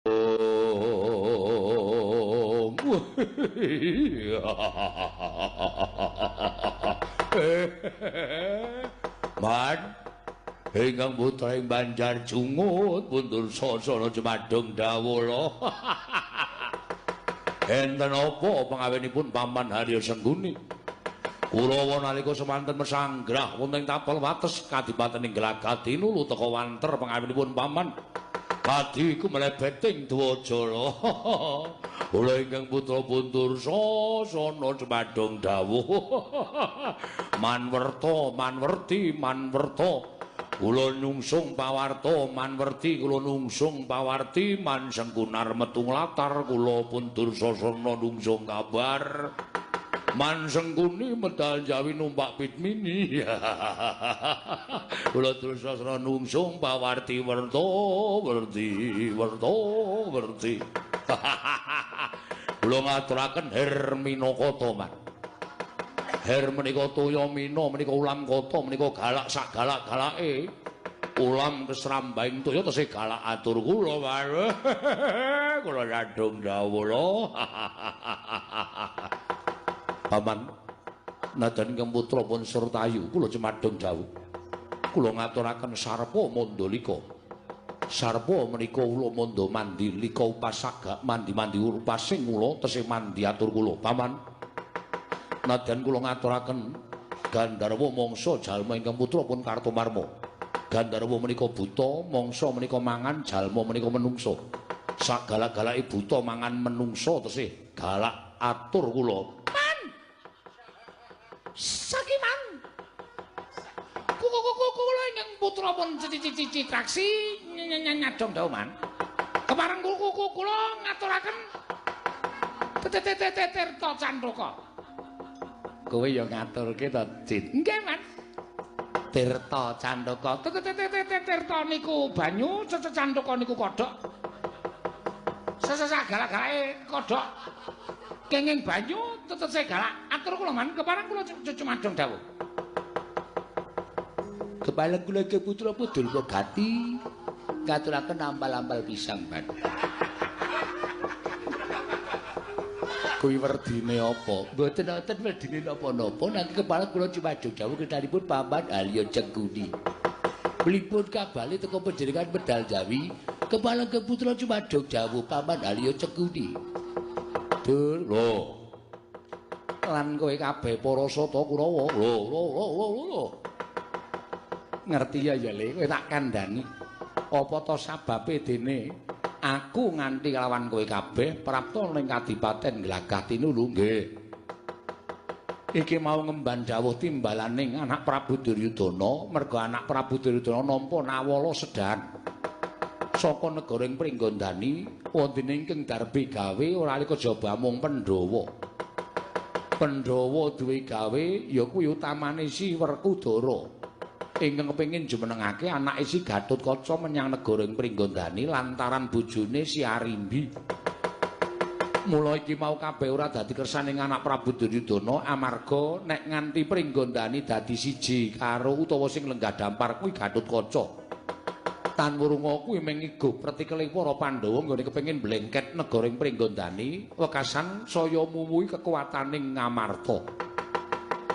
Man ingkang putra ing Banjar Jungut pundur sasana jumadung dawala. Enten apa pangawinipun Paman Harya Sengkuni? Kurawa nalika semanten mesanggrah wonten ing tapel wates kadipaten ing Glagah tinulu teka wanter pangawinipun Paman. Kadi iku mlebeting Dwajala. Kula ingkang putra pundur sasana jumadung dawuh. Manwerta, manwerti, manwerta. Kula nyungsung pawarta, manwerti kula nungsung pawarti, man Sengkunar metu nglatar kula pundur sasana nungsung kabar. Man Sengkuni medal Jawi numpak pitmini. Kula dursasana nungsung pawarti werta werti werta werti. Kula ngaturaken Hermina Kata, Man. Her menika toya mina menika ulam kata menika galak sak galak-galake. Ulam kesrambahing toya tesih galak atur kula. Kula sandung dawuh. Paman nadan ingkang putra pun Surtayu kula cemadung dawuh. Kula ngaturaken sarpa mandalika. Sarpa menika ula manda mandi lika upasaga mandi-mandi upasing kula tesih mandi atur kula. Paman nadan kula ngaturaken Gandharwa mangsa jalma ingkang putra pun Kartomarma. Gandharwa menika buta, mangsa menika mangan, jalma menika menungsa. Sak galak-galake buta mangan menungsa tesih galak atur kula. Sakiman kula ingkang putra pun Citraksi nyadong dawuh, Man. Kepareng kula ngaturaken Tirta Candaka. Kowe ya ngaturke to, Cit? Nggih, Man. Tirta Candaka. Tirta niku banyu, Candaka niku kodhok. Sesesah galak-galake kodhok kenging banyu tetese galak atur kula, Man. Kepareng kula cumadung dawuh. Kepareng kula ke putra Durga Gati ngaturaken ampal-ampal pisang, Man. Kuwi werdine apa? Mboten wonten werdine napa-napa, nanging kepareng kula cumadung dawuh ketanipun Paman Harya Sengkuni. Mlipun kabale teka panjenengan medal Jawi, kepareng ke putra cumadung dawuh Paman Harya Sengkuni. Dur, lho. Lan kowe kabeh para sata Kurawa. Lho, lho, lho, lho, lho. Ngerti ya ya, Le, kowe tak kandhani. Apa to sababe dene aku nganti kelawan kowe kabeh prapta ning kadipaten Glagah Tinulu? Nggih. Iki mau ngemban dawuh timbalaning anak Prabu Duryudana, merga anak Prabu Duryudana nampa nawala sedan saka negara ing Pringgondani, wondene ingkang darbi gawe ora alika jaba mung Pandhawa. Pandhawa duwe gawe ya kuwi utamane si Werkudara ingkang kepengin jumenengake anake si Gatotkaca menyang negara ing Pringgondani lantaran bojone si Arimbi. Mula iki mau kabeh ora dadi kersaning anak Prabu Duryudana amarga nek nganti Pringgondani dadi siji karo utawa sing lenggah dampar kuwi Gatotkaca. Tan wurunga kuwi mung igo pretikele para Pandhawa nggone kepengin blengket negara ing Pringgondani wekasan saya mumuhi kekuataning Ngamarta.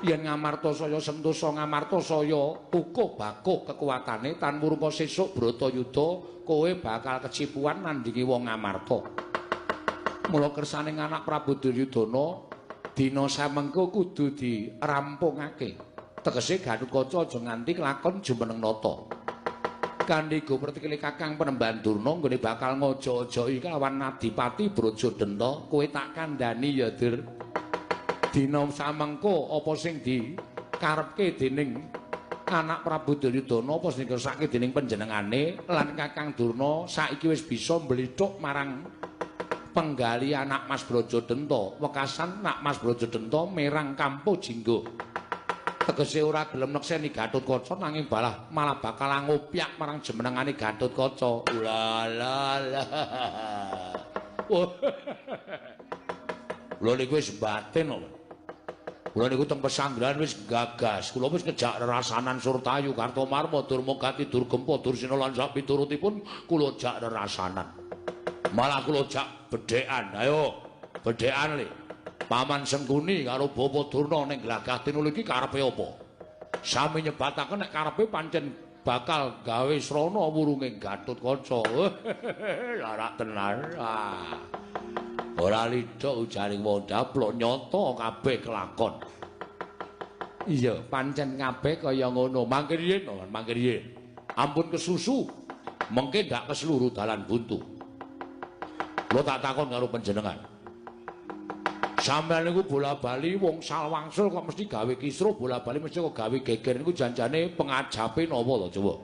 Yen Ngamarta saya sentosa, Ngamarta saya kukuh bakuh kekuatane, tan wurunga sesuk Bratayuda kowe bakal kecipuan nandingi wong Ngamarta. Mula kersane anak Prabu Duryudana dina samengko kudu dirampungake. Tegese Gatotkaca aja nganti kelakon jumeneng nata. Kanthi go pertikile Kakang Penemban Durna nggone bakal ngojo-ojoki kelawan Adipati Brajadenta, kowe tak kandhani ya, Dur. Dina samengko apa sing dikarepke dening anak Prabu Duryudana, apa sing dikersake dening panjenengane lan Kakang Durna saiki wis bisa mblithuk marang penggali anak Mas Brajadenta. Wekasan nak Mas Brajadenta merang Kampo Jinggo. Tegese ora gelem nekseni Gatotkaca nanging balah malah bakal ngopyak marang jumenengane Gatotkaca. Ulalah. Kula niku wis batin kok. Kula niku teng pesanggrahan wis gagas. Kula wis ngejak rerasanan Surtayu, Kartomarma, Durmagati, Durgempa, Dursina lan sak piturutipun kula jak rerasanan. Malah kula jak bedhekan. Ayo, bedhekan le. Paman Sengkuni karo Bapak Durna ning Glagah Tinulu iki karepe apa? Sami nyebataken nek karepe pancen bakal gawe srana wurunge Gatotkaca. Larak tenan. Ah. Ora lidhok ujaring wong daplok nyata kabeh kelakon. Iya, pancen kabeh kaya ngono. Mangke riyin, mangke riyin. Ampun kesusu, mengke ndak keseluruh dalan buntu. Kula tak takon karo panjenengan. Sampeyan niku bola-bali wong salwangsul kok mesti gawe kisruh, bola-bali mesti kok gawe geger niku janjane pengajape napa to coba?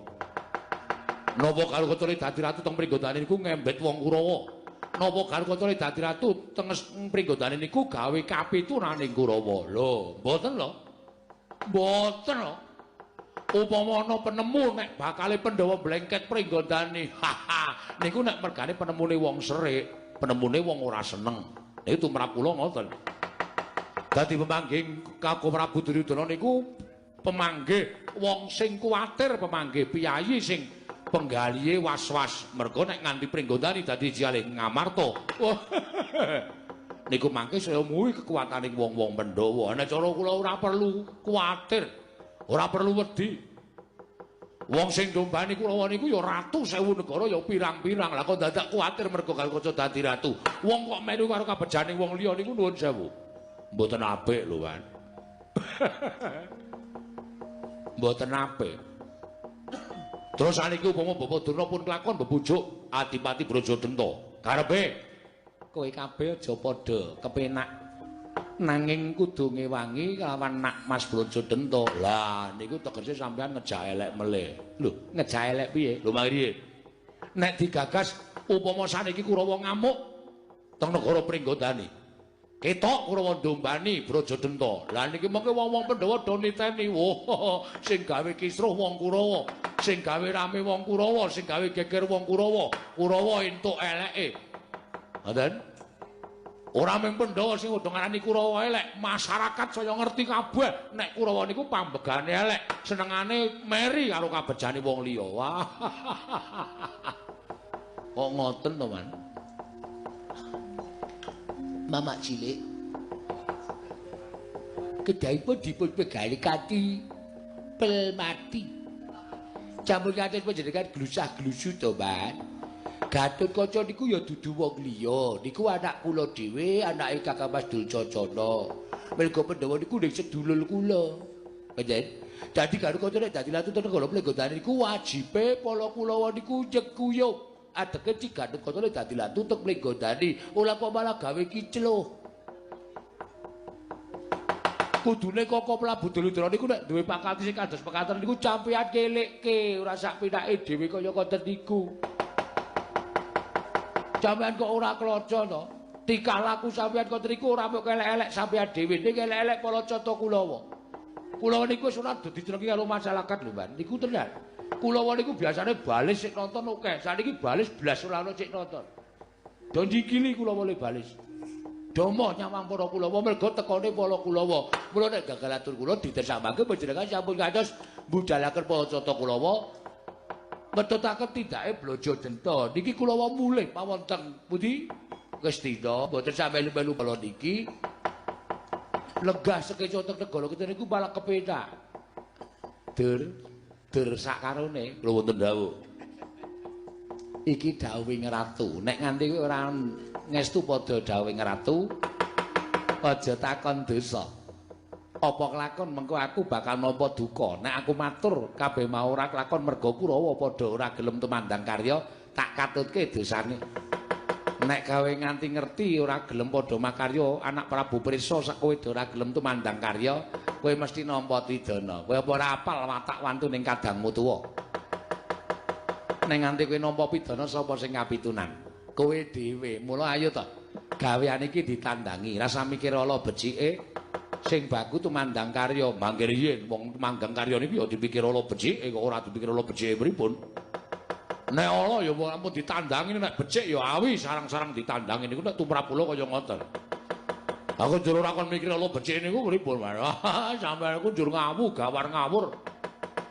Napa karo kocone dadi ratu teng Pringgondani niku ngembet wong Kurawa? Napa karo kocone dadi ratu teng Pringgondani niku gawe kapituraning Kurawa? Lho, mboten lho. Mboten lho. Upama ana penemu nek bakale Pandhawa blengket Pringgondani. Haha, niku nek mergane penemune wong serik, penemune wong ora seneng. Niku tumrap kula ngoten. Dadi pemanggih Kakung Prabu Duryudana niku pemanggih wong sing kuwatir, pemanggih piyayi sing penggalihe was-was. Mergo nek nganti Pringgondani dadi jale Ngamarta. Niku mangke saya muwi kekuataning wong-wong Pandhawa. Nek cara kula ora perlu kuwatir, ora perlu wedi. Wong sing ndombani Kurawa niku ya ratu sewu negara ya pirang-pirang. Lah kok dadak kuwatir mergo Gatotkaca dadi ratu. Wong kok melu karo kabejane wong liya niku nuwun sewu. Mboten apik lho, Wan. Mboten apik. Terus saniki upama Bapak Durna pun kelakon bebujuk Adipati Brajadenta. Karepe kowe kabeh aja padha kepenak. Nanging kudu ngewangi kelawan nak Mas Brajadenta. Lah niku tegese sampean ngejak elek melih. Lho, ngejak elek piye? Lho mangke nek digagas upama saniki Kurawa ngamuk teng negara Pringgondani. Ketok Kurawa ndombani Brajadenta. Lah niki mengke wong-wong Pandhawa do niteni. Wah, sing gawe kisruh wong Kurawa, sing gawe rame wong Kurawa, sing gawe geger wong Kurawa. Kurawa entuk eleke. Ngoten? Ora mung Pandhawa sing udah ngarani Kurawa elek, masyarakat saya ngerti kabeh nek Kurawa niku pambegane elek, senengane meri karo kabejane wong liya. Wah. Kok ngoten to, Man? Mamak cilik. Kedahipun dipun pegali kanthi pel mati. Campur kados panjenengan glusah-glusu to, Man. Gatotkaca niku ya dudu wong liya, niku anak kula dhewe, anake Kakang Mas Dulcacana. Merga Pandhawa niku ning sedulur kula. Pancen. Dadi Gatotkaca nek dadi ratu negara Pringgondani niku wajibe para Kulawa niku nyekuyup. Adeke ci Gatotkaca nek dadi ratu teng Pringgondani, ora kok malah gawe kicluh. Kudune Koko Prabu Duryudana niku nek duwe pangkat sing kados pekaten niku campian kelekke, ora sak pinake dhewe kaya ngoten niku. Sampeyan kok ora kloco to? Tingkah laku sampeyan kok niku ora mung elek-elek sampeyan dhewe, ning elek-elek para cata Kulawa. Kulawa niku wis ora dadi karo masyarakat lho, Mbak. Niku tenan. Kulawa niku biasane balis sik nonton akeh. Saniki balis blas ora ono sik nonton. Do ndikili Kulawa le balis. Domo nyawang para Kulawa mergo tekone para Kulawa. Mula nek gagal atur kula ditersambake panjenengan sampun kados mbudalaken para cata Kulawa. Metutaken tindake Brajadenta. Niki Kulawa mulih mawon teng pundi? Ngastina, mboten sampe melu bala niki. Lenggah sekeca teng negara kita niku malah kepenak. Dur, dur sakarone. Lho wonten dawuh. Iki dawuhing ratu. Nek nganti kowe ora ngestu padha dawuhing ratu, aja takon dosa. Apa kelakon mengko aku bakal nampa duka. Nek aku matur kabeh mau ora kelakon merga Kurawa padha ora gelem tumandang karya, tak katutke dosane. Nek gawe nganti ngerti ora gelem padha makarya, anak Prabu Prisa sak kowe ora gelem tumandang karya, kowe mesti nampa pidana. Kowe apa ora apal watak wantu ning kadangmu tuwa? Nek nganti kowe nampa pidana sapa sing kapitunan? Kowe dhewe. Mula ayo to, gawean iki ditandangi, rasa mikir ala becike. Sing baku tumandang karya, mangke riyin wong tumandang karya niku ya dipikir ala becike, kok ora dipikir ala becike pripun? Nek ala ya ampun ditandangi, nek becik ya awi sarang-sarang ditandangi niku nek tumrap kula kaya ngoten. Aku njur ora kon mikir ala becike niku pripun? Sampeyan niku njur ngawu, gawar ngawur.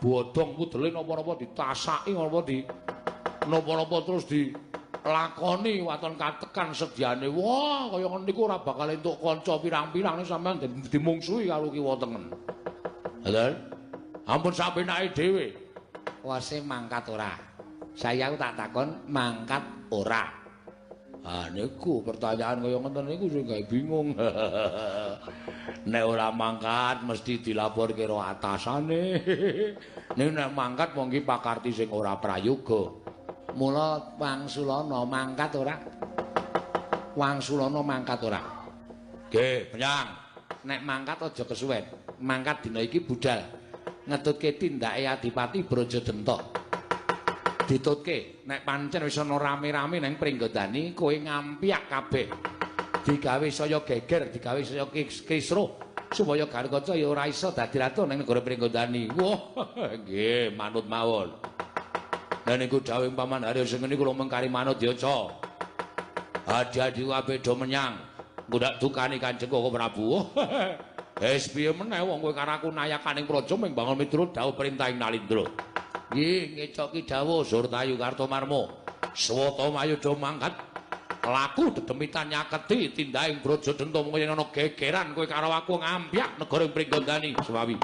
Bodong pudele napa-napa ditasaki, napa di napa-napa terus di Lakoni waton katekan sedyane. Wah, kaya ngene niku ora bakal entuk kanca pirang-pirang sampean dimungsuhi karo kiwa tengen. Lha, ampun sampenake dhewe. Wase mangkat ora? Saya aku tak takon mangkat ora. Ah niku pertanyaan kaya ngoten niku sing gawe bingung. Nek ora mangkat mesti dilaporke karo atasane. Nek nek mangkat wong ki pakarti sing ora prayoga. Mula Wangsulana mangkat ora? Wangsulana mangkat ora? Nggih, menyang. Nek mangkat aja kesuwen. Mangkat dina iki budal ngetutke tindake Adipati Brajadenta. Ditutke nek pancen wis ana rame-rame nang Pringgondani kowe ngampyak kabeh. Digawe saya geger, digawe saya kisruh supaya Garukaca ya ora iso dadi ratu nang negara Pringgondani. Wah, nggih manut mawon. Lah niku dawuh Paman Haryo sing ngene kula mengkari manut ya, Ca. Adi-adi kabeh do menyang. Ngundhak dukani Kanjeng Koko Prabu. Wis piye meneh wong kowe karo aku nayakaning praja ming bangun miturut dawuh perintahing Nalindra. Nggih, ngecoki dawuh Surtayu Kartomarma. Swata mayudha mangkat laku dedemitan nyaketi tindahing Brajadenta mung yen ana gegeran kowe karo aku ngampyak negara Pringgondani. Semawi.